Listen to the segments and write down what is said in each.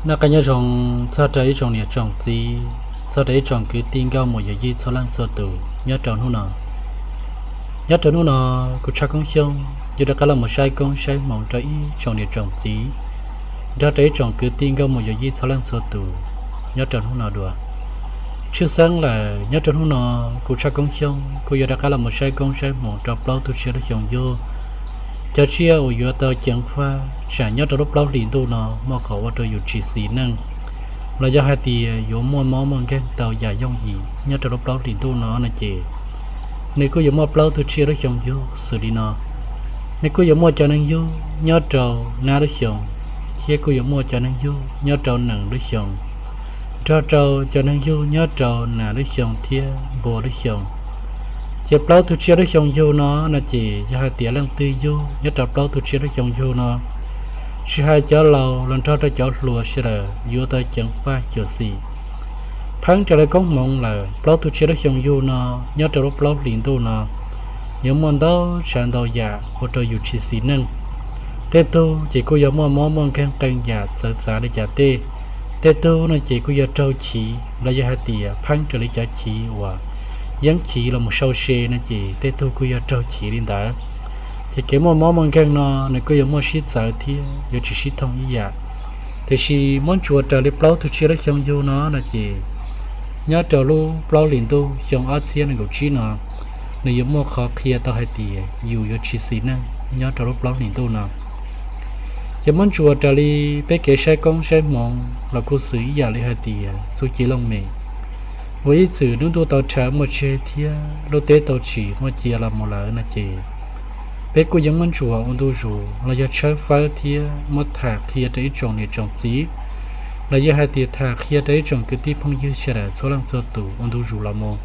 Noj qab nyob zoo txog rau ib tsoom niam tsoom txiv, txog rau ib tsoom kwv tij nkauj muam yawm yij txhua leej txhua tus nyob rau hnub no. Nyob rau hnub no, kuv Tshaj Koob Xyooj yuav rov qab los mus saib koob saib hmoov rau ib tsoom niam tsoom txiv, nrog rau ib tsoom kwv tij nkauj muam yawm yij txhua leej txhua tus nyob rau hnub no dua. Tshwj xeeb lawm nyob rau hnub no, kuv Tshaj Koob Xyooj kuj yuav rov qab los mus saib koob saib hmoov rau plaub tug tsiaj lub xyoo yug. Cov tsiaj uas yuav tau ceev faj tsam nyob rau lub plaub hlis ntuj no muaj qhov ua rau yus tsis xis neej, los yog hais tias yuav muaj mob muaj nkeeg tau yam yooj yim nyob rau lub plaub hlis ntuj no no ces, nws kuj yuav muaj plaub tug tsiaj lub xyoo yug xws li no. Nws kuj yuav muaj cov neeg yug nyob rau nab lub xyoo, thiab kuj yuav muaj cov neeg yug nyob rau nees lub xyoo, nrog rau cov neeg yug nyob rau nas lub xyoo thiab npua lub xyoo. Ces plaub tug tsiaj lub xyoo yug no no ces yog hais tias leej twg yug nyob rau plaub tug tsiaj lub xyoo yug no, tsis hais cov laus los nrog rau cov hluas sawv daws yuav tau ceev faj xyuam xim. Pheeb raws li koob hmoov lawm, plaub tug tsiaj lub xyoo yug no nyob rau lub plaub hlis ntuj no yuav muaj ntau tsav ntau yam ua rau yus tsis xis neej. Tej tug ces kuj yog muaj mob muaj nkeeg qee yam txawv txav li cas tej, tej tug no ces kuj yog raug chiv los yog hais tias pheeb raws li cov chiv uas yeeb chiv los mus sau se no ces tej tug kuj yog raug chiv li ntawd. Ces kev muaj mob muaj nkeeg no nws kuj yuav muaj sib txawv thiab yuav tsis sib thooj ib yam. Tiam sis muab ntsuas raws li plaub tug tsiaj lub xyoo yug no no ces, nyob rau lub plaub hlis ntuj xyoo ob txhiab nees nkaum tsib no, nws yuav muaj qhov qhia tau hais tias yus yuav tsis xis neej nyob rau lub plaub hlis ntuj no. Ces muab ntsuas raws li peb kev saib koob saib hmoov los kuj xws ib yam li hais tias txuj ci looj mem uas ib txwm lub ntuj tau rhawv muaj tsheb thiab lub teb tau tsim muaj cia los mus lawm no ces, peb kuj yuav muab ntsuas ua ntu zus los yog tshawb fawb thiab muab tham qhia rau ib tsoom niam tsoom txiv, los yog hais tias tham qhia rau ib tsoom kwv tij phooj ywg sawv daws txhua leej txhua tus ua ntu zus los mus.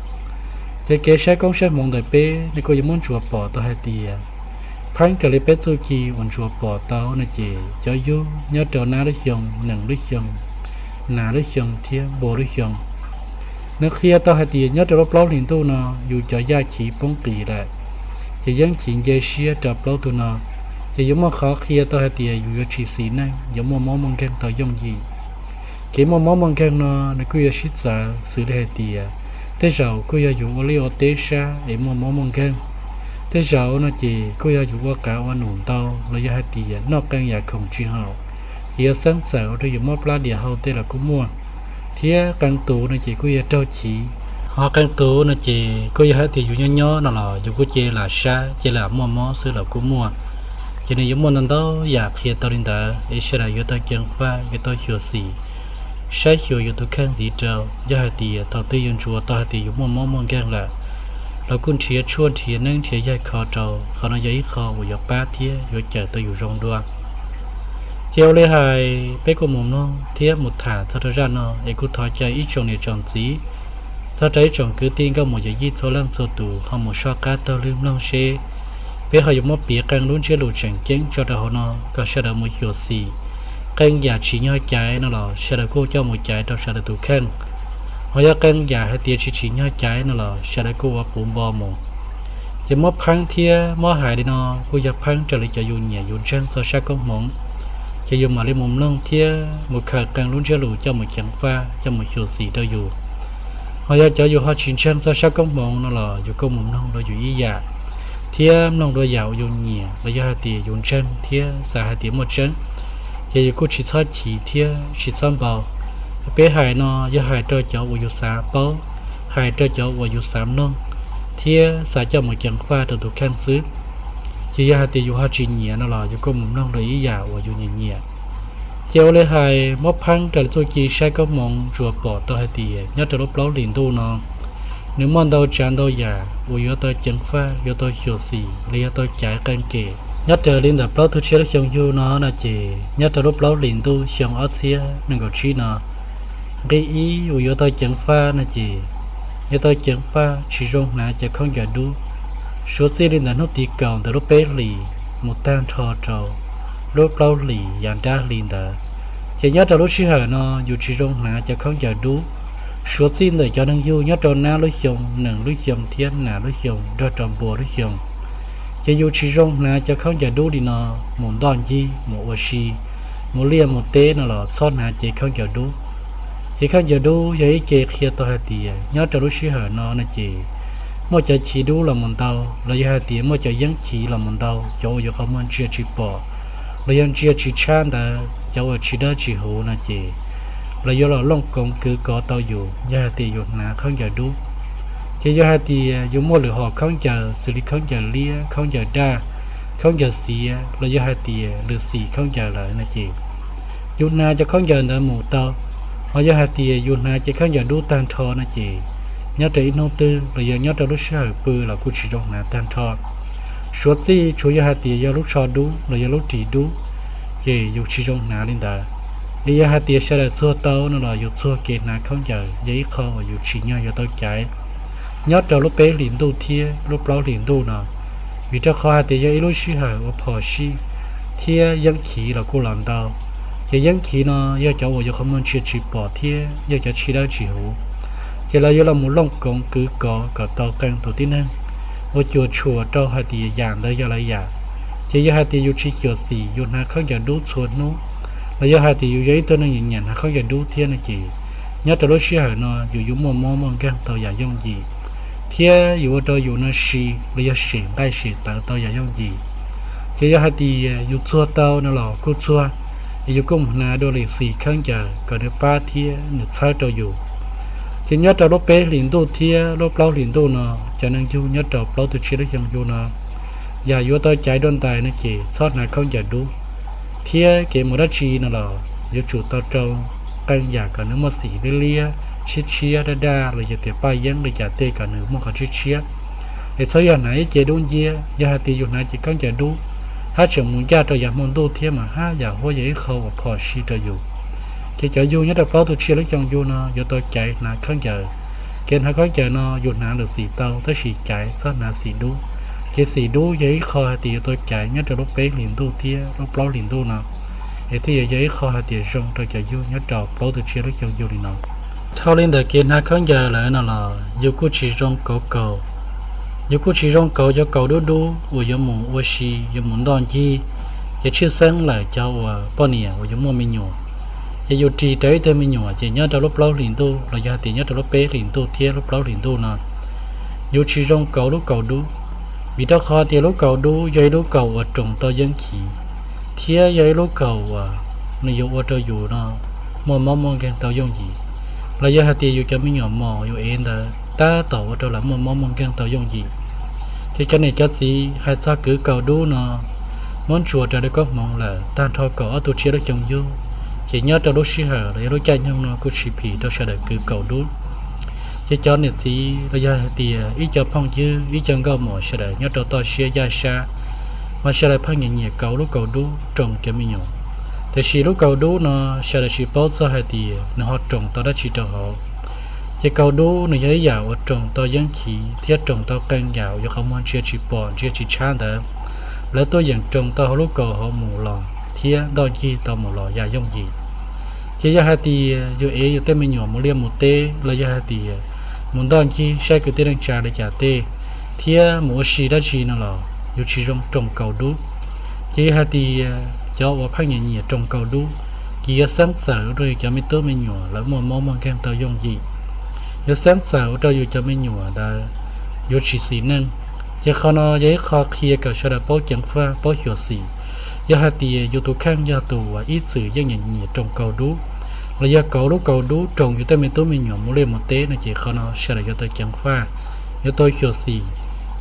Ces kev saib koob saib hmoov ntawm peb nws kuj yuav muab ntsuas pom tau hais tias, pheeb raws li peb txuj ci uas ntsuas pom tau no ces cov yug nyob rau nab lub xyoo, nees lub xyoo, nas lub xyoo thiab npua lub xyoo, nws qhia tau hais tias nyob rau lub plaub hlis ntuj no yus cov yaj chiv poob qis lawm, ces yeeb chiv nce siab rau plaub tug no, ces yuav muaj qhov qhia tau hais tias yus yuav tsis xis neej, yuav muaj mob muaj nkeeg tau yooj yim. Kev muaj mob muaj nkeeg no nws kuj yuav sib txawv xws li hais tias, tej zaum kuj yog yus ua liaj ua teb sab es muaj mob muaj nkeeg, tej zaum no ces kuj yog yus ua qav ua num ntau los yog hais tias noj qee yam khoom tsis haum, ces yuav xeeb txawm ua rau yus mob plab dias hau tej los kuj muaj. Thiab qee tus no ces kuj yog raug chiv, ho qee tus no ces kuj yog hais tias yus nyob nyob no los yus kuj cia li lam sab cia li lam muaj mob xwb los kuj muaj. Ces nws yuav muaj ntau ntau yam qhia tau li ntawd es sawv daws yuav tau ceev faj yuav tau xyuam xim, saib xyuas yus tus kheej ntxiv rau. Yog hais tias thaum twg yus ntsuas tau hais tias yus muaj mob muaj nkeeg lawm, los kuj nrhiav tshuaj nrhiav neeb nrhiav yaig kho rau, qhov no yog ib qho uas yuav pab thiab yuav cawm tau yus zoo dua. Ces ua li hais peb kuj mus mloog thiab mus tham txog rau zaj no es kuj thov caw ib tsoom niam tsoom txiv, txog rau ib tsoom kwv tij nkauj muam yawm yij txhua leej txhua tus ho mus soj qab taug lw mloog seb peb ho yuav muab piav qee lub ntsiab lus tseem ceeb tso rau hauv no kom sawv daws mus xyuam xim. Qee yam tsim nyog caiv no los sawv daws kuj coj mus caiv rau sawv daws tus kheej, ho yog qee yam hais tias tsis tsim nyog caiv no los sawv daws kuj ua puv npo mus. Ces muab pheeb thiab muab hais li no kuj yog pheeb raws li cov yus nyiam yus ntseeg txog sab koob hmoov, ces yus mam li mus mloog thiab mus khaws qee lub ntsiab lus coj mus ceev faj coj mus xyuam xim rau yus. Ho yog cov yus ho tsis ntseeg txog sab koob hmoov no los yus kuj mus mloog dua yus ib yam, thiab mloog dua yam uas yus nyiam los yog hais tias yus ntseeg thiab xav hais tias muaj tseeb, ces yus kuj tsis txhob chiv thiab tsis txhob npau. Peb hais no yog hais rau cov uas yus xav paub, hais rau cov uas yus xav mloog, thiab xav coj mus ceev faj rau tus kheej xwb. Ces yog hais tias yus ho tsis nyiam no los yus kuj mus mloog dua ib yam uas yus nyiam nyiam. Ces ua li hais muab pheeb raws li txuj ci saib koob hmoov ntsuas pom tau hais tias nyob rau lub plaub hlis ntuj no, nws muaj ntau tsav ntau yam uas yuav tau ceev faj yuav tau xyuam xim los yog tau caiv qee kem. Nyob raws li ntawm plaub tug tsiaj lub xyoo yug no no ces nyob rau lub plaub hlis ntuj xyoo ob txhiab nees nkaum tsib no, nqi ib uas yuav tau ceev faj no ces yuav tau ceev faj tsis zoo hnav cov khaub ncaws dub, suav txij li ntawm hnub tim kaum ntawm lub peb hlis mus tag nrho rau lub plaub hlis yav nrab hli ntawd. Ces nyob rau lub sij hawm no yus tsis zoo hnav cov khaub ncaws dub, suav txij ntawm cov neeg yug nyob rau nab lub xyoo, nees lub xyoo thiab nas lub xyoo nrog rau npua lub xyoo. Ces yus tsis zoo hnav cov khaub ncaws dub li no mus ntoj ncig mus ua si, mus liaj mus teb no los txhob hnav cev khaub ncaws dub. Cev khaub ncaws dub yog ib ce qhia tau hais tias nyob rau lub sij hawm no no ces muaj cov chiv dub los mus ntau, los yog hais tias muaj cov yeeb chiv los mus ntau, cov uas yus qhov muag ntsia tsis pom, los yog ntsia tsis tshab ntawd, cov uas tsis dawb tsis huv no ces lawv yuav los looj koov kwv kov tau yus yog hais tias yus hnav khaub ncaws dub. Ces yog hais tias yus muaj lwm hom khaub ncaws xws li khaub ncaws liab, khaub ncaws daj, khaub ncaws xiav, los yog hais tias lwm xim khaub ncaws lawm no ces yus hnav cov khaub ncaws ntawd mus tau. Ho yog hais tias yus hnav cev khaub ncaws dub tag nrho no ces nyob rau ib hnub twg los yog nyob rau lub sij hawm pw los kuj tsis zoo hnav tag nrho. Suav txij tshuav yog hais tias yog lub tsho dub los yog lub ris dub, ces yus tsis zoo hnav li ntawd. Es yog hais tias sawv daws txuag tau no los yus txuag kev hnav khaub ncaws yog ib qho uas yus tsim nyog yuav tau caiv nyob rau lub peb hlis ntuj thiab lub plaub hlis ntuj no, vim rau qhov hais tias yog ib lub sij hawm uas phom sij thiab yeeb chiv los kuj los ntau. Ces yeeb chiv no yog cov uas yus qhov muag ntsia tsis pom thiab yog cov tsis dawb tsis huv, ces lawv yuav los mus looj koov kwv kov kom tau qee tus tib neeg uas cuam tshuam rau hais tias yam ntawd yog lawv yam. Ces yog hais tias yus tsis xyuam xim yus hnav khaub ncaws dub txhua hnub, los yog hais tias yus yog ib tug neeg nyiam hnav khaub ncaws dub thiab no ces nyob rau lub sij hawm no yus yuav muaj mob muaj nkeeg tau yam yooj yim, thiab yus ua rau yus no si los yog sem nqaij sem tawv tau yam yooj yim. Ces yog hais tias yus txuag tau no los kuj txuag, es yus kuj mus hnav dua lwm xim khaub ncaws kom nws pab thiab nws txhawb rau yus. Ces nyob rau lub peb hlis ntuj thiab lub plaub hlis ntuj no, cov neeg yug nyob rau plaub tug tsiab lub xyoo yug no, yam yuav tau caiv dua ntais no ces txhob hnav khaub ncaws dub, thiab kev mus dab tsi no los yuav tsum tau rau qee yam kom nws muaj xim liab liab, tshiab tshiab daj daj los yog tias paj yeeb li cas tej kom nws muaj qhov tshiab tshiab. Es txhob yog hnav ib ce dub nciab, yog hais tias yus hnav cev khaub ncaws dub, hab tseem mus ncaj rau yav hmo ntuj thiab mas hab yam huab yog ib qho uas phom sij rau yus. Ces cov yug nyob rau plaub tug tsiab lub xyoo yug no yuav tau caiv hnav khaub ncaws. Kev hnav khaub ncaws no yus hnav lwm xim tau tab sis caiv txhob hnav xim dub. Kev xim dub yog ib qho hais tias yuav tau caiv nyob rau lub peb hlis ntuj thiab lub plaub hlis ntuj no, es thiaj yuav yog ib qho hais tias zoo rau cov yug nyob rau plaub tug tsiab lub xyoo yug li no. Dhau li ntawm kev hnav khaub ncaws lawm no los yus kuj tsis zoo kauv kaus. Yus kuj tsis zoo kauv cov kaus dub dub uas yuav mus ua si, yuav mus ntoj ncig, ces tshwj xeeb lawm cov uas poj niam uas yuav muaj me nyuam. Ces yus ris rau ib tug me nyuam ces nyob rau lub plaub hlis ntuj los yog hais tias nyob rau lub peb hlis ntuj thiab lub plaub hlis ntuj no, yus tsis zoo kauv lub kaus dub, vim rau qhov tias lub kaus dub yog ib lub kaus uas roos tau yeeb chiv, thiab yog ib lub kaus uas nws yuav ua rau yus no muaj mob muaj nkeeg tau yooj yim. Los yog hais tias yus cov me nyuam mos yus ev ntawd tab tom ua rau lawv muaj mob muaj nkeeg tau yooj yim. Ces cov niam cov txiv hais txog kwv kaus dub no, muab ntsuas raws li koob hmoov lawm tag nrho kaum ob tug tsiab lub xyoo yug, ces nyob rau lub sij hawm los yog lub caij nyoog no kuj tsis phim rau sawv daws kwv kaus dub. Ces cov niam txiv los yog hais tias ib co phooj ywg ib co nkauj muam sawv daws nyob rau toj siab yaj sab, mas sawv daws pheej nyiam nyiam kauv lub kaus dub roos cov me nyuam. Tiam sis lub kaus dub no sawv daws tsis paub txog hais tias nws ho roos tau dab tsi rau hauv. Ces kaus dub nws yog ib yam uas roos tau yeeb chiv thiab roos tau qee yam uas yus qhov muag ntsia tsis pom ntsia tsis tshab ntawd, lawv tuaj yeem roos tau hauv lub kaus hauv mus los thiab ntoj ncig tau mus los yam yooj yim. Ces yog hais tias yus ev yus tej me nyuam mus liaj mus teb los yog hais tias mus ntoj ncig saib kwv tij neej tsa li cas tej, thiab mus ua si dab tsi no los yus tsis zoo roos kaus dub. Ces yog hais tias cov uas pheej nyiam nyiam roos kaus dub, ces yuav xeeb txawm rau yus cov me tub me nyuam lawv muaj mob muaj nkeeg tau yooj yim. Yuav xeeb txawm ua rau yus cov me nyuam ntawd yuav tsis xis neej. Ces qhov no yog ib qho qhia kom sawv daws paub ceev faj paub xyuam xim. Yog hais tias yus tus kheej yog tus uas ib txwm yeej nyiam nyiam roos kaus dub, los yog kauv lub kaus dub roos yus tej me tub me nyuam mus liaj mus teb no ces qhov no sawv daws yuav tau ceev faj, yuav tau xyuam xim.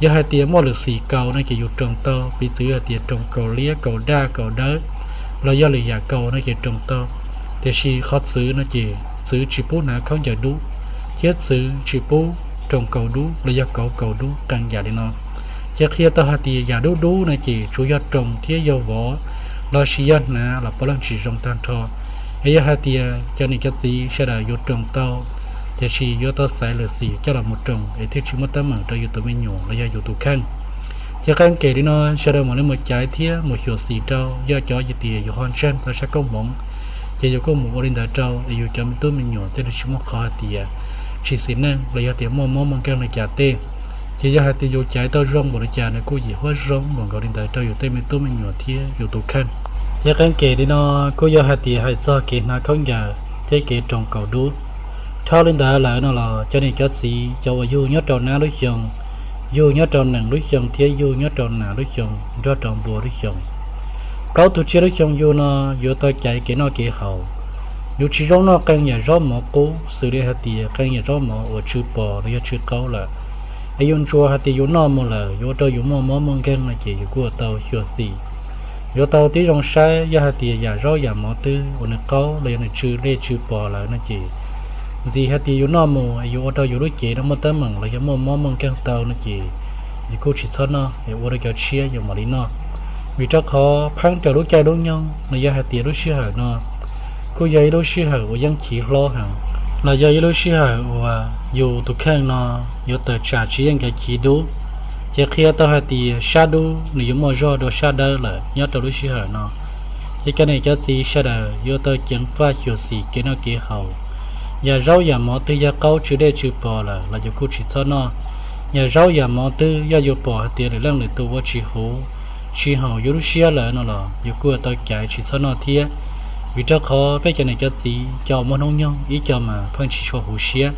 Yog hais tias muaj lwm xim kaus no ces yus roos tau, piv txwv hais tias roos kaus liab kaus daj kaus dawb, los yog lwm yam kaus no ces roos tau. Tiam sis qhov txwv no ces txwv tsis pub hnav khaub ncaws dub, thiab txwv tsis pub roos kaus dub los yog kauv kaus dub qee yam li no. Ces qhia tau hais tias yam dub dub no ces tsuas yog roos thiab yog vov lossis yog hnav los puav leej tsis zoo tag nrho. Es yog hais tias cov niam cov txiv sawv daws yuav roos tau, tiam sis yuav tau xaiv lwm xim coj los mus roos es thiaj tsis muaj teeb meem rau yus tus me nyuam los yog yus tus kheej. Ces qee kem li no sawv daws mam li mus caiv thiab mus xyuam xim rau, yog cov hais tias yus ho ntseeg tau sab koob hmoov, ces yus kuj mus ua li ntawd rau es yus cov me tub me nyuam thiaj li tsis muaj qhov hais tias tsis xis neej los yog tias muaj mob muaj nkeeg li cas tej. Ces yog hais tias yus caiv tau zoo npaum li cas nws kuj yim huab zoo npaum nkaus li ntawd rau yus tej me tub me nyuam thiab yus tus kheej. Yog qee kem li no kuj yog hais tias hais txog kev hnav khaub ncaws thiab kev roos kaum dub. Dhau li ntawd lawm no los cov niam cov txiv, cov uas yug nyob rau nab lub xyoo, yug nyob rau nees lub xyoo thiab yug nyob rau nas lub xyoo nrog rau npua lub xyoo, plaub tug tsiab lub xyoo yug no yuav tau caiv kev noj kev haus. Yus tsis zoo noj qee yam zaub mov qub xws li hais tias qee yam zaub mov uas tsw pos los yog tsw qaub lawm, es yus ntsuas hais tias yus noj mus lawm yuav ua rau yus muaj mob muaj nkeeg no ces yus kuj yuav tau xyuam xim, yuav tau tib zoo saib. Yog hais tias yam zaub yam mov twg uas nws qaub los yog nws tsw dej tsw pos lawm no ces ntxim hais tias yus noj mus es yuav ua rau yus lub cev no muaj teeb meem los yog muaj mob muaj nkeeg tau no ces yus kuj tsis txhob noj es ua rau cov tshiab yuav mam li noj. Vim rau qhov pheeb raws lub caij lub nyoog los yog hais tias lub sij hawm no kuj yog ib lub sij hawm uas yeej chiv hlob heev, los yog ib lub sij hawm uas yus tus kheej no yuav tawm tsam tsis yeej kev chiv dub, ces qhia tau hais tias sab dub nws yuav muaj zog dua sab dawb lawm nyob rau lub sij hawm no. Ces cov niam cov txiv sawv daws yuav tau ceev faj xyuam xim kev noj kev haus. Yam zaub yam mov twg yog qaub tsw dej tsw pos lawm los yus kuj tsis txhob noj. Yam zaub yam mov twg yog yus pom hais tias lwm leej lwm tus ua tsis huv, tsis haum yus lub siab lawm no los yus kuj yuav tau caiv tsis txhob noj thiab. Vim rau qhov peb cov niam cov txiv cov muaj hnub nyoog ib co mas pheej tsis tshua huv siab.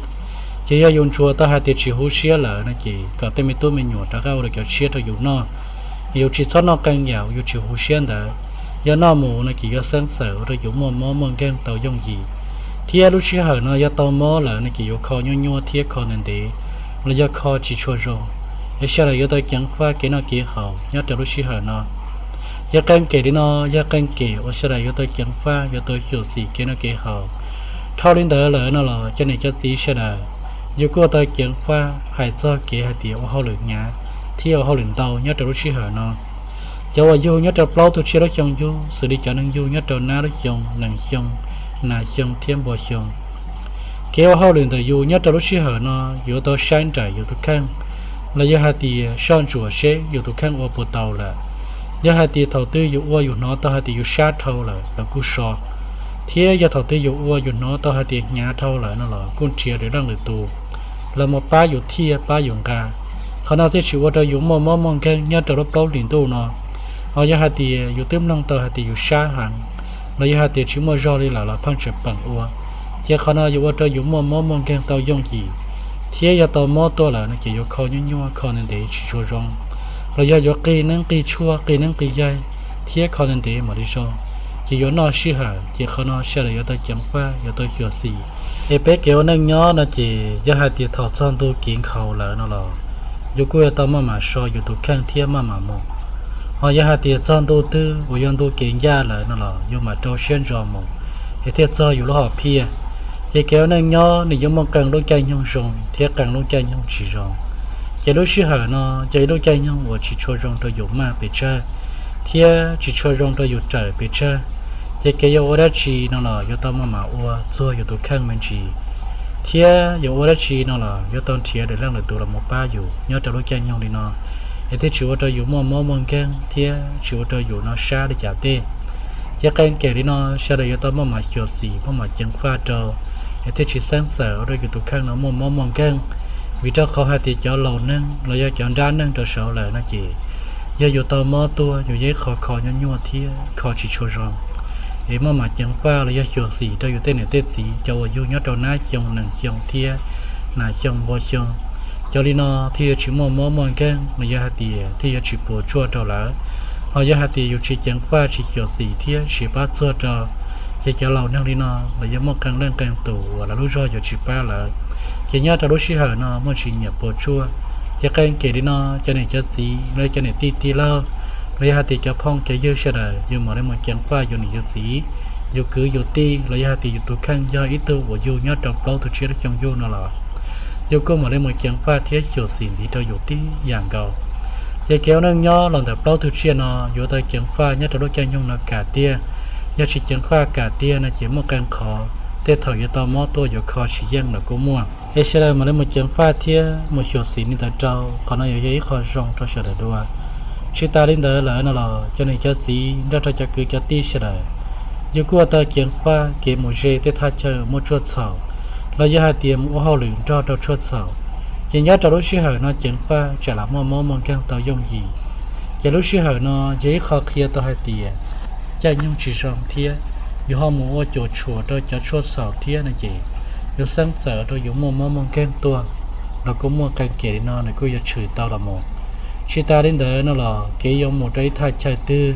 Ces yog yus ntsuas tau hais tias tsis huv siab lawm no ces kom tej me tub me nyuam rov qab ua rau cov tshiab rau yus noj. Yus tsis txhob noj qee yam uas yus tsis huv siab ntawd. Yog noj mus no ces yuav xeeb xawm ua rau yus muaj mob muaj nkeeg tau yooj yim, thiab lub sij hawm no yog tau mob lawm no ces yuav kho nyuaj nyuaj thiab kho ntev ntev, los yog kho tsis tshua zoo. Es sawv daws yuav tau ceev faj kev noj kev haus nyob rau lub sij hawm no. Ces qee kem li no yog qee kem uas sawv daws yuav tau ceev faj, yuav tau xyuam xim kev noj kev haus. Dhau li ntawd lawm no los cov niam cov txiv sawv daws, yus kuj yuav tau ceev faj hais txog kev hais tias ua hauj lwm hnyav thiab ua hauj lwm ntau nyob rau lub sij hawm no. Cov uas yug nyob rau plaub tug tsiab lub xyoo yug xws li cov neeg yug nyob rau nab lub xyoo, nees xyoo, nas xyoo thiab npua xyoo, kev ua hauj lwm ntawm yus nyob rau lub sij hawm no yuav tau saib nraim yus tus kheej, los yog hais tias soj ntsuam seb yus tus kheej ua puas tau lawm. Yog hais tias thaum twg yus ua yus hnov tau hais tias yus sab dhau lawm los kuj so, thiab yog thaum twg yus ua yus hnov tau hais tias hnyav dhau lawm no los kuj nrhiav lwm leej lwm tus los mus pab yus thiaj pab yus nqa. Qhov no thiaj tsis ua rau yus muaj mob muaj nkeeg nyob rau lub plaub hlis ntuj no. Ho yog hais tias yus twb mloog tau hais tias yus sab heev, los yog hais tias tsis muaj zog li lawm los pheej tseem peem ua, ces qhov no yuav ua rau yus muaj mob muaj nkeeg tau yooj yim, thiab yog tau mob tuaj lawm no ces yuav kho nyuaj nyuaj kho ntev ntev tsis tshua zoo, los yog yuav qig neeb qig tshuaj qig neeb qig yaig thiab kho ntev ntev mam li zoo, ces yuav noj sij hawm. Ces qhov no sawv daws yuav tau ceev faj yuav tau xyuam xim. Es peb kev ua neej nyob no ces yog hais tias thaum txog ntu kev nkhaus lawm no los yus kuj yuav tau maj mam so yus tus kheej thiab maj mam mus. Ho yog hais tias txog ntu twg uas yog ntu kev ncaj lawm no los yus mam rau siab ntso mus, es thiaj txog yus lub hom phiaj. Ces kev ua neej nyob nws yuav muaj qee lub caij nyoog zoo thiab qee lub caij nyoog tsis zoo. Ces lub sij hawm no yog ib lub caij nyoog uas tsis tshua zoo rau yus maj pes tsawg, thiab tsis tshua zoo rau yus raws pes tsawg. Ces kev yuav ua dab tsi no los yuav tau maj mam ua txuag yus tus kheej me ntsis, thiab yuav ua dab tsi no los yuav tau nrhiav lwm leej lwm tus los mus pab yus nyob rau lub caij nyoog li no, es thiaj tsis ua rau yus muaj mob muaj nkeeg thiab tsis ua rau yus no sab li cas tej. Ces qee kem li no sawv daws yuav tau maj mam xyuam xim maj mam ceev faj rau, es thiaj tsis xeeb xawm ua rau yus tus kheej no muaj mob muaj nkeeg. Vim rau qhov hais tias cov laus neeg los yog cov nrab neeg rau saud lawm no ces yog yus tau mob tuaj yus yeej qhov kho nyuaj nyuaj thiab kho tsis tshua zoo. Es maj mam ceev faj los yog xyuam xim rau yus tej niam tej txiv cov uas yug nyob rau nab xyoo, nees xyoo thiab nas xyoo, npua xyoo. Cov li no thiaj yuav tsis muaj mob muaj nkeeg los yog hais tias thiaj yuav tsis puas tsuaj rau lawv. Ho yog hais tias yus tsis ceev faj tsis xyuam xim thiab tsis pab txuag rau, ces cov laus neeg li no los yuav muaj qee leej qee tus uas lawv lub zog yuav tsis pab lawv. Ces nyob rau lub sij hawm no muaj tsis nyiam puas tsuaj. Ces qee kem li no cov niam cov txiv los yog cov niam tij tij laug, los yog hais tias cov phooj cov ywg sawv daws yus mam li mus ceev faj yus niam yus txiv, yus kwv yus tij los yog hais tias yus tus kheej yog ib tug uas yug nyob rau plaub tug tsiaj lub xyoo yug no los yus kuj mam li mus ceev faj thiab xyuam xim ntxiv rau yus tib yam nkaus. Ces kev ua neej nyob los ntawm plaub tug tsiaj no yuav tau ceev faj nyob rau lub caij nyoog no kam tiag. Yog tsis ceev faj kam tiag no ces muaj qee qhov tej thaum yuav tau mob tuaj yuav kho tsis yeej los kuj muaj. Es sawv daws mam li mus ceev faj thiab mus xyuam xim li ntawd rau, qhov no yuav yog ib qho zoo rau sawv daws dua. Tsis tas li ntawd lawm no los cov niam cov txiv nrog rau cov kwv cov tij sawv daws, yus kuj ua tau ceev faj kev mus ze tej thaj chaw muaj tsuaj txhaum, los yog hais tias mus ua hauj lwm nrog rau tsuaj txhaum. Ces nyob rau lub sij hawm no ceev faj tsam lam muaj mob muaj nkeeg tau yooj yim. Ces lub sij hawm no yog ib qho qhia tau hais tias caij nyoog tsis zoo thiab yus ho mus ua cuam tshuam rau cov tshuaj xaum thiab no ces yus xeeb txawm rau yus muaj mob muaj nkeeg tuaj los kuj muaj qee kev li no nws kuj yuav tshwm tau los mus. Tsis tas li ntawd no los kev yuav mus rau ib thaj chaw twg,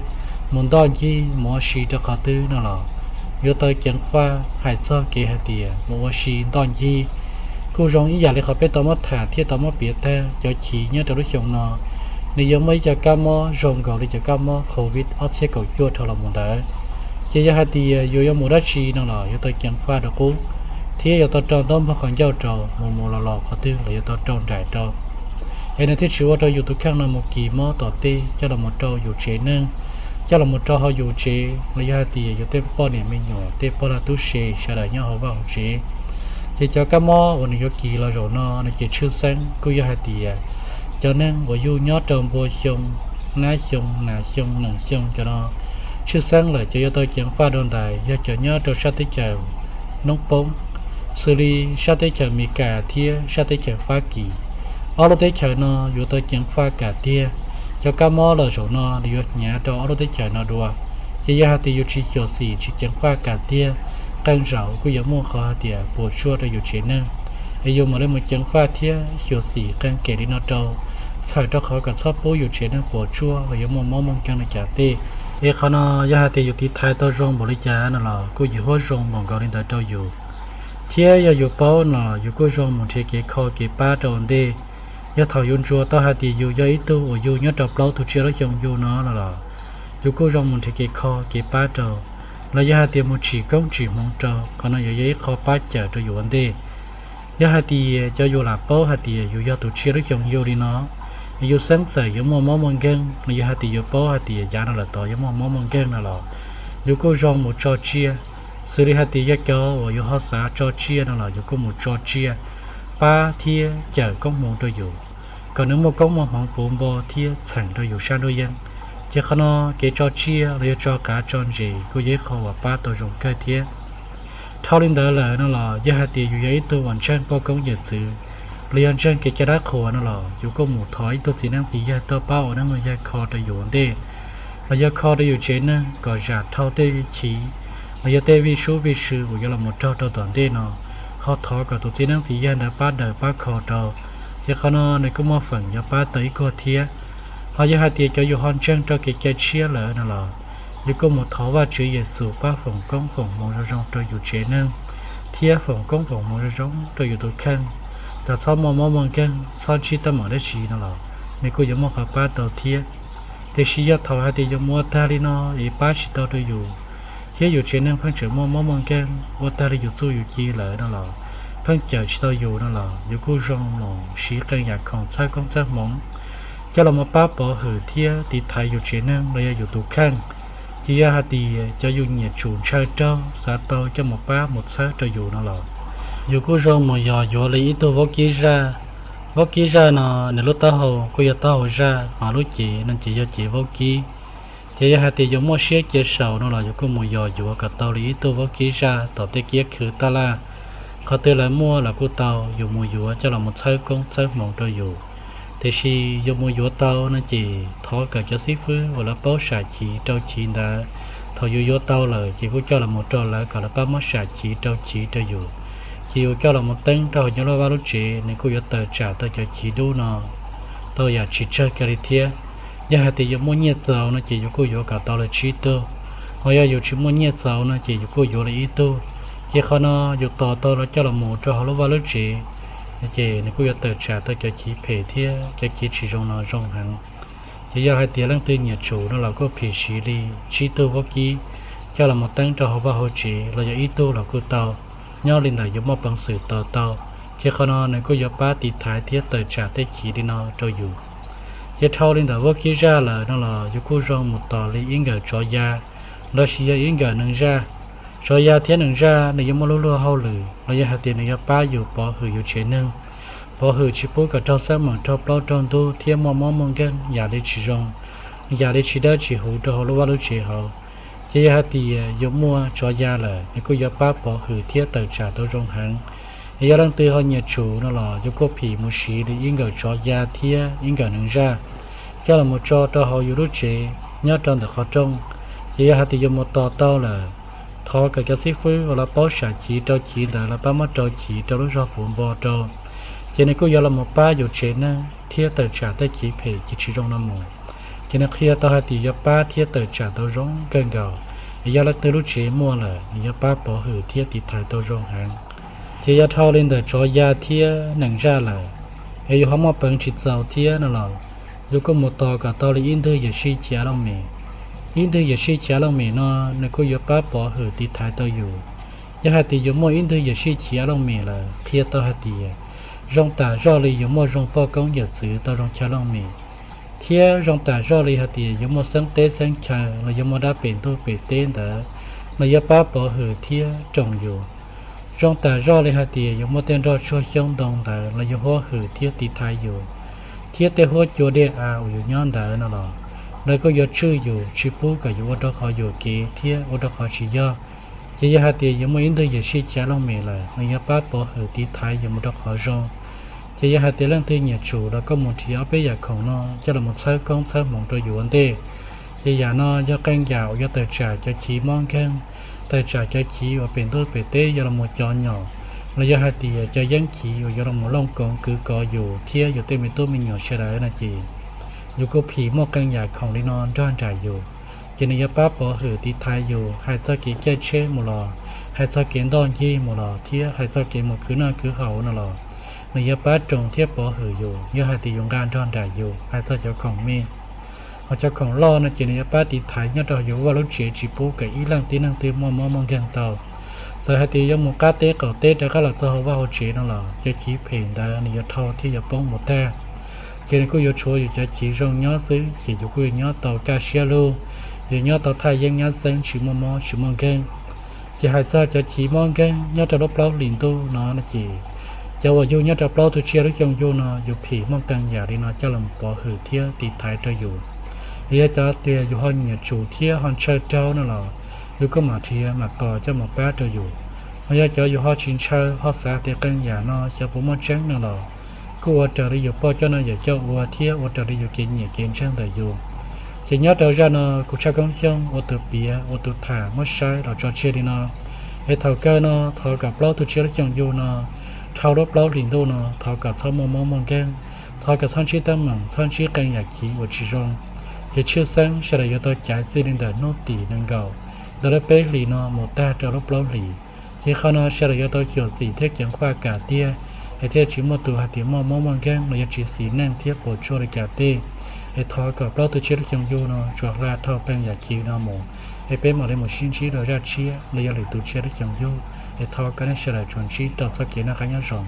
mus ntoj ncig mus ua si rau qhov twg no los yuav tau ceev faj. Hais txog kev hais tias mus ua si ntoj ncig kuj zoo ib yam li qhov peb tau muab tham thiab tau muab piav tag, cov chiv nyob rau lub xyoo no nws yuav muaj ib co kab mob zoo nkaus li cov kab mob covid ob txhiab kaum cuaj dhau los mus ntawd. Ces yog hais tias yus yuav mus dab tsi no los yuav tau ceev faj rau qub, thiab yuav tau rau ntaub npog qhov ncauj rau, mus mus los los qhov twg los yuav tau rau nraim rau, es nws thiaj tsis ua rau yus tus kheej no mus kis mob tom tej coj los mus rau yus tsev neeg, coj los mus rau hauv yus tsev los yog hais tias yus tej poj niam me nyuam, tej pog lag tub se sawv daws nyob hauv vaj hauv tsev. Ces cov kab mob uas nws yuav kis los zaum no no ces tshwj xeeb kuj yog hais tias cov neeg uas yug nyob rau npua xyoo, nab xyoo, nas xyoo, nees xyoo cov no, tshwj xeeb lawm cov yuav tau ceev faj dua ntais yog cov nyob rau sab teb chaws noob poob, xws li sab teb chaws Amelikas thiab sab teb chaws Fab Kis. Ob lub teb chaws no yuav tau ceev faj kam tiag. Cov kab mob los zaum no nws yuav hnyav rau ob lub teb chaws no dua. Ces yog hais tias yus tsis xyuam xim tsis ceev faj kam tiag, qee zaum kuj yuav muaj qhov hais tias puas tsuaj rau yus tsev neeg, es yus mam li mus ceev faj thiab xyuam xim qee kev li no rau, txhawm rau qhov kom txhob pub yus tsev neeg puas tsuaj los yuav muaj mob muaj nkeeg li cas tej. Es qhov no yog hais tias yus tiv thaiv tau zoo npaum li cas no los kuj yim huab zoo npaum nkaus li ntawd rau yus. Thiab yog yus paub no yus kuj zoo mus nrhiav kev kho kev pab rau ua ntej. Yog thaum yus ntsuas tau hais tias yus yog ib tug uas yug nyob rau plaub tug tsiaj lub xyoo yug no no los yus kuj zoo mus nrhiav kev kho kev pab rau, los yog hais tias mus tsim koob tsim hmoov rau, qhov no yuav yog ib qho pab cawm rau yus ua ntej. Yog hais tias cov yus lam paub hais tias yus yog tus tsiaj lub xyoo yug li no, yus xeeb txawm yuav muaj mob muaj nkeeg los yog hais tias yus paub hais tias yav no lawm tod yuav muaj mob muaj nkeeg no los yus kuj zoo mus tso tsiaj. Xws li hais tias yog cov uas yus ho xav tso tsiaj no los yus kuj mus tso tsiaj pab thiab cawm koob hmoov rau yus, kom nws muaj koob muaj hmoov puv npo thiab txheem rau yus sab nruab yeeb. Ces qhov no kev tso tsiaj los yog tso qav tso ntses kuj yog ib qho uas pab tau zoo kawg thiab. Dhau li ntawd lawm no los yog hais tias yus yog ib tug uas ntseeg poj koob yawm txwv los yog ntseeg kev cai dab qhuas no los yus kuj mus thov ib tug txiv neeb txiv yaig tuaj pab ua neeb ua yaig kho rau yus ua ntej, los yog kho rau yus tsev neeg kom zam dhau tej chiv los yog tej vij sub vij sw uas yuav los mus raug rau tom ntej no, ho thov kom tus txiv neeb txiv yaig ntawd pab daws pab kho rau. Ces qhov no nws kuj muaj feem yuav pab tau ib kuag thiab. Ho yog hais tias cov yus ho ntseeg rau kev cai tshiab lawm no los yus kuj mus thov Vajtswv Yexus pab foom koob foom hmoov zoo zoo rau yus tsev neeg, thiab foom koob foom hmoov zoo zoo rau yus tus kheej, kom txhob muaj mob muaj nkeeg txhob ntsib teeb meem dab tsi no los nws kuj yuav muaj qhov pab tau thiab. Tiam sis yog thaum hais tias yus mus ua tag li no es pab tsis tau rau yus, thiab yus tsev neeg pheej tseem muaj mob muaj nkeeg ua tag li yus txuj yus ci lawm no los pheej cawm tsis tau yus no los yus kuj zoo mus siv qee yam khoom txhawb koob txhawb hmoov coj los mus pab pov hwm thiab tiv thaiv yus tsev neeg los yog yus tus kheej. Ces yog hais tias cov yus nyiam tsum ntshaw raug xav tau coj mus pab mus txhawb rau yus no los yus kuj zoo mus yos yuav li ib tug vaub kib zaj. Vaub kib zaj no nws lub taub hau kuj yog taub hau zaj, ho lub cev no ces yog cev vaub kib. Ces yog hais tias yus muaj siab cia saum no los yus kuj mus yos yuav kom tau li ib tug vaub kib zaj tom tej kiab khw taj laj. Qhov twg lawv muaj los kuj tau, yus mus yuav coj los mus txhawb koob txhawb hmoov rau yus. Tiam sis yus mus yuav tau no ces thov kom cov xib fwb uas lawv paub sam chiv rau chiv ntawd, thaum yus yuav tau lawm ces kuj coj los mus rau lawv kom lawv pab muab sam chiv rau chiv rau yus. Ces yus coj los mus teeb rau hauv yus lub vaj lub tsev, nws kuj yuav tawm tsam tau cov chiv dub no tau yam tsis tsawg kiag li thiab. Yog hais tias yus muaj nyiaj txaus no ces yus kuj yuav kom tau li tsib tug, ho yog yus tsis muaj nyiaj txaus no ces yus kuj yuav li ib tug. Ces qhov no yus tos tau los coj los mus rau hauv lub vaj lub tsev, ces nws kuj yuav tawm tsam tau cov chiv phem thiab cov chiv tsis zoo no zoo heev. Ces yog hais tias leej twg nyiam tsum no los kuj phim siv li tsib tug vaub kib coj los mus teeb rau hauv vaj hauv tsev los yog ib tug los kuj tau, nyob li ntawm yus muaj peev xwm tos tau. Ces qhov no nws kuj yuav pab tiv thaiv thiab tawm tsam tej chiv li no rau yus. Ces dhau li ntawm vaub kib zaj lawm no los yus kuj zoo mus tos li ib nkawm tsov ya, los sis yog ib nkawm neeg zaj. Tsov ya thiab neeg zaj nws yuav muaj lub luag hauj lwm los yog hais tias nws yuav pab yus pov hwm yus tsev neeg, pov hwm tsis pub kom raug xab meem raug plaub raug ntug thiab muaj mob muaj nkeeg yam li tsis zoo, yam li tsis dawb tsis huv rau hauv lub vaj lub tsev hauv. Ces yog hais tias yus muaj tsov ya lawm nws kuj yuav pab pov hwm thiab tawm tsam tau zoo heev. Es yog leej twg ho nyiam tsum no los yus kuj phim mus siv li ib nkawm tsov ya thiab ib nkawm neeg zaj coj los mus tso rau hauv yus lub tsev nyob rau ntawm qhov rooj, Ces yog hais tias yus mus tos tau lawm, thov kom cov xib fwb uas lawv paub sam chiv rau chiv ntawd lawv pab muab rau chiv rau lub zog puv npo rau, ces nws kuj yuav los mus pab yus tsev neeg thiab tawm tsam tej chiv phem chiv tsis zoo no mus. Ces nws qhia tau hais tias yuav pab thiab tawm tsam tau zoo kawg nkaus. Yog leej twg lub tsev muaj lawm, nws yuav pab pov hwm thiab tiv thaiv tau zoo heev. Ces yog dhau li ntawm tsov ya thiab nees zaj lawm, es yus ho muaj peev tsis txaus thiab no los, yus kuj mus tos kom tau li ib ntwg yawm sij chiv av looj mem. Ib ntwg yawm sij chiv av looj mem no, nws kuj yuav pab pov hwm tiv thaiv tau yus. Yog hais tias yus muaj ib ntwg yawm sij chiv av looj mem lawm, qhia tau hais tias zoo tam zoj li yus muaj zoo poj koob yawm txwv tau zoo chaw looj mem, thiab zoo tam zoj li hais tias yus muaj xeeb teb xeeb chaw los yog muaj dab pem ntuj pem teb ntawd, los yuav pab pov hwm thiab roos yus. Zoo tam zoj li hais tias yus muaj tej nroj tsuag xyoob ntoo ntawd los yuav huab hwm thiab tiv thaiv yus, thiab tej huab cua dej av uas yus nyob ntawd no los, lawv kuj yuav tswj yus tsis pub kom yus ua rau qhov yuam kev thiab ua rau qhov tsis yog. Ces yog hais tias yus muaj ib ntwg yawm sij chiv av looj mem lawm, nws yuav pab pov hwm tiv thaiv yus mus rau qhov zoo. Ces yog hais tias leej twg nyiam tsum los koj mus nrhiav ob peb yam khoom no coj los mus txhawb koob txhawb hmoov rau yus ua ntej. Ces yam no yog qee yam uas yuav tawm tsam cov chiv mob nkeeg, tawm tsam cov chiv uas pem ntuj pem teb yuav los mus cov nyom, los yog hais tias cov yeeb chiv uas yuav los mus looj koov kwv kov yus thiab yus tej me tub me nyuam sawv daws no ces yus kuj phim muaj qee yam khoom li no nrog nraim yus. Ces nws yuav pab pov hwm tiv thaiv yus, hais txog kev caij tsheb mus los, hais txog kev ntoj ncig mus los, thiab hais txog kev mus khwv noj khwv haus no los, nws yuav pab roos thiab pov hwm yus yog hais tias yus nqa nrog nraim yus hais txog cov khoom me. Ho cov khoom loj no ces nws yuav pab tiv thaiv nyob rau yus vaj lub tsev tsis pub kom ib leej tib neeg twg muaj mob muaj nkeeg tau. Txawm hais tias yuav mus qab teb qaum teb rov qab los txog hauv vaj hauv tsev no los cov chiv phem ntawd nws yuav dhau thiab yuav poob mus tag. Ces nws kuj yuav tshuav yus cov chiv zoo nyob xwb ces yus kuj yuav nyob tau kaj siab lug, yuav nyob tau thaj yeeb nyab xeeb tsis muaj mob tsis muaj nkeeg. Ces hais txog cov chiv mob nkeeg nyob rau lub plaub hlis ntuj no no ces cov uas yug nyob rau plaub tug tsiaj lub xyoo yug no yus phim muaj qee yam li no coj los pov hwm thiab tiv thaiv rau yus. Yog cov tias yus ho nyiam tsum thiab ho ntshaw raug no los yus kuj mam nrhiav mam tos coj mus pab rau yus. Ho yog cov yus ho tsis ntshaw ho xav tias qee yam no xyov puas muaj tseeb no los kuj ua raws li yus poj coj no yawm coj ua thiab ua raws li yus kev nyiam kev ntseeg ntawm yus. Ces nyob rau zaj no kuv Tshaj Koob Xyooj ua tus piav ua tus tham muab saib los tso tseg li no. Es thaum kawg no thov kom plaub tug tsiaj lub xyoo yug no, dhau lub plaub hlis ntuj no thov kom txhob muaj mob muaj nkeeg, thov kom txhob ntsib teeb meem txhob ntsib qee yam chiv uas tsis zoo. Ces tshwj xeeb sawv daws yuav tau caiv txij li ntawm hnub tim nees nkaum ntawm lub peb hlis no mus tag rau lub plaub hlis. Ces qhov no sawv daws yuav tau xyuam xim thiab ceev faj kam tiag, es thiaj tsis muaj tus hais tias muaj mob muaj nkeeg los yog tsis xis neej thiab puas tsuaj li kam tej. Es thov kom plaub tug tsiaj lub xyoo yug no tsuas hla dhau qee yam chiv no mus, es peb mam li mus sib ntsib rau zaj tshiab los yog lwm tus tsiaj lub xyoo yug. Es thov kom nej sawv daws tsuas ntsib rau txoj kev noj qab nyob zoo.